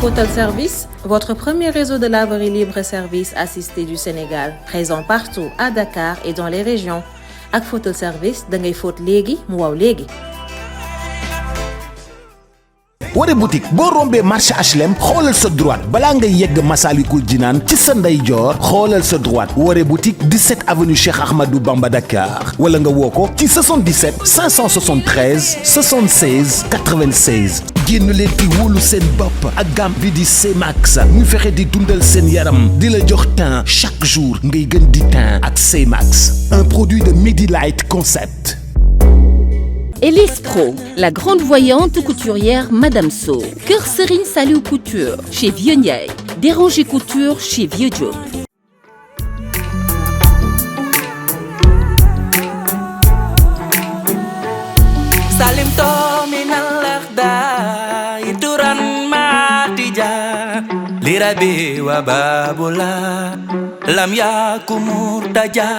B: Photel Service, votre premier réseau de laverie libre et service assisté du Sénégal, présent partout à Dakar et dans les régions. Ak Photel Service, da ngay fóot léegi mu waw léegi.
A: Wore boutique boo rombee marché HLM xoolal sa droite balaa ngay yegg Massalikul Jinaan ci sa ndeyjoor xoolal sa droite Wore boutique 17 avenue Cheikh Ahmadou Bamba Dakar wala nga woo ko ci 77 573 76 96. génn leen di wóolu seen bopp ak gamme bi di C-Max ñu fexe di dundal seen yaram di la jox teint chaque jour ngay gën di teint ak C-Max, un produit de Medilight Concept.
C: Elise Pro, la grande voyante couturière Madame So. Kër Serigne Saliou Couture chez Vieux Ndiaye. Déranger Couture chez Vieux Diop.
L: Salim to minal akhda ituran matija lirabi wa babula lam yakumur taja